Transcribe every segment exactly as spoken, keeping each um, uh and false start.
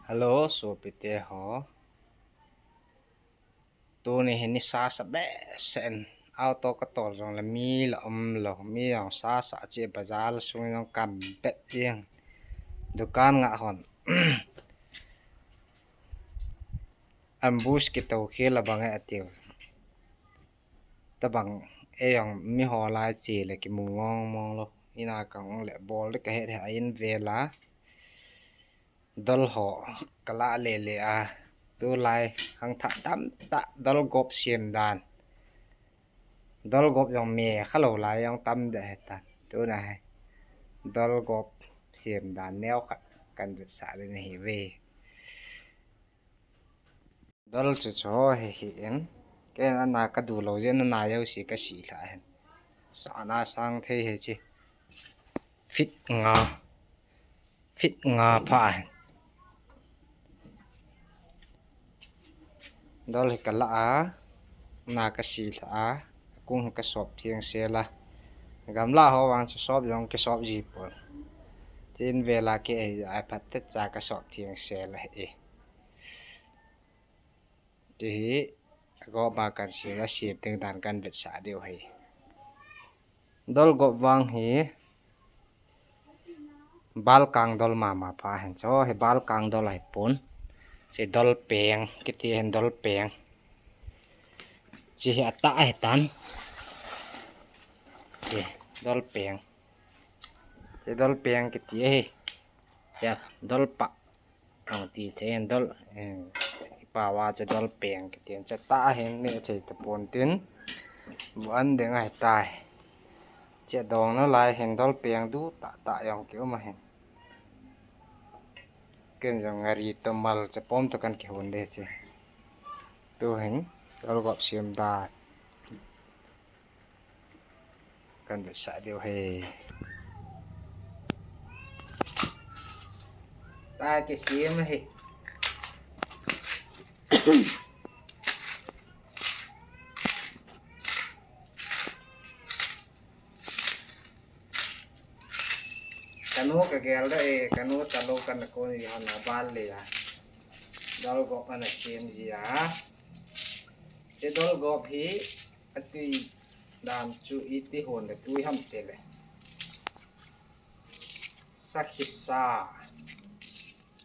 Hello, sopite ho. Tuni hi nisa sa behseh in, auto ka tol jongle mi la um lou, mi jong sa sa che bazar sung jong ka bet jeng. Dukan ngah hon. Ambush kito khel a bang e atiu. Tabang, ei jong mi ho lai che le kimu mong mong lou. Ina kang le bol de ka het he a in vel a. Dol ho ka la le le a. Tulai hang thah tam tah dol gop siam dan. Dol gop jong me kha lou lai jong tam de he ta. Tuna he. Dol gop siam dan neo khat kan vetsah le na hi ve. Dol chu chu hi hi in. Ken ana ka du lou jeh in ana jouse ka si lha hen. Sa na sang thei he chi. Feet nga. Feet nga pha hen. Dol hi ka la a. Na ka si lha a. Kung hi ka sop thiang sel a. Gamla ho vang chu sop jong ki sop ji pon. Tin vel a ki ei a phat te cha ka sop thiang sel a e. Ti hi, a gop ma kan siam a siam ding dan kan vetsah diu hi. Dol gop vang hi, bal kang dol mama pha hen. Chu hi bal kang dol hi pon. Chu dol peng, kiti hen dol peng. Chu hi a tah hi tan. Chu dol peng. Chu dol peng kiti hi. Chu dol pah. Ang ti thei hen dol, eh, i pao a chu dol peng kiti hen. Chu tah a hin neh thei ta pon tin. Vu an ding ahi tai. Chu dong nalai hin dol peng du tah tah jong ki um ahin. Ken jong ngari to mal chu pom to kan kihon de chu. Tu hin dol gop siam dan. Kan vetsah diu hi. Ta kisiam hi. Ka nu ka gel da e, ka nu ta lo kan ko ni hon a bal le a. Dol gop ana siam ji a. Te dol gop hi atui dan chu iti hon le tui ham te le. Sakhisa,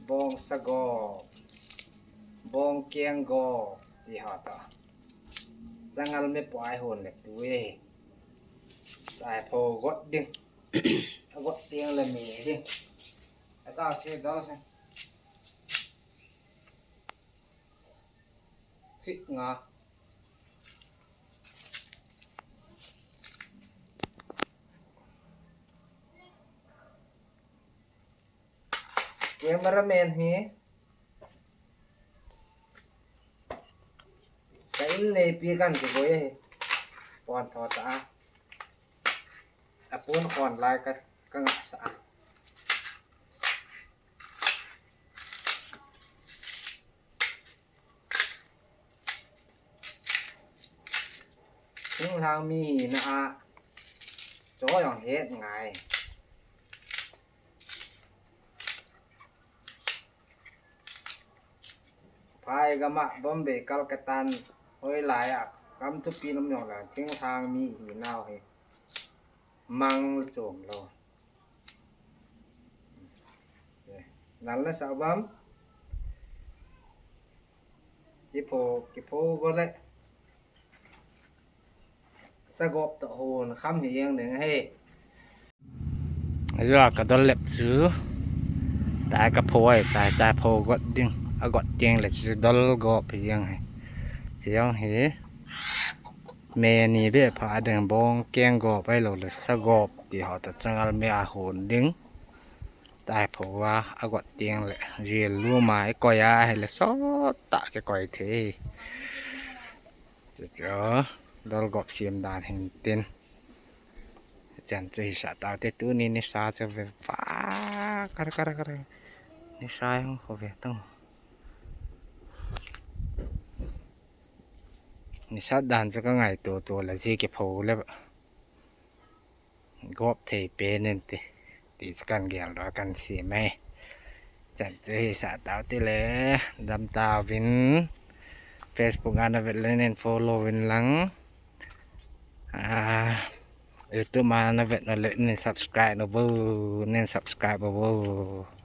bong sagop, bong keng gop, ti ha ta. Changal me po ai hon le tui. Tai pho got ding. Got tiang le me ding. Ata se dol se. Feet nga. Cameraman hi ka in neipi kan kigoi hi. Pon tho ta a. Apun khon lai ka, ka ngah sa a. Thinglhang mi hina a, cho jong het ngai. Phai gam a, Bombay, Calcutta, hoilai a, gam thupi nom jong le, thinglhang mi hinau hi. Mang le chom lou. Nal na sa bam. Kipho, kipho go le. Sagop to hon kham hi jeng ding ahi. Ajua ka dol lep chu. Tai ka pho ai, tai, tai pho got ding. A got ding le chu dol gop hi jeng ahi. Chu jong hi. Me ni be pha ding bong keng gop ai lo le sagop ti ho ta changal me a hon ding. Tai pho a, a got tiang le, jil lu ma, i koi a, hi le sot ta ke koi the. Chu chu, dol gop siam dan hin tin. Chan chu hi sa tau te tu ni ni sa chu ve pa, kar kar kar. Ni sa hung kho ve tong. Ni sa dan chu ka ngai tu tu la ji ke pho le ba. Gop thei pen in ti, ti chu kan gel ra kan siam e. Chan chu hisah tau tile, damtauvin. Facebook a navet le nin follow uvin lang. Ah, YouTube a navet le nin subscribe uvin, nin subscribe uvin.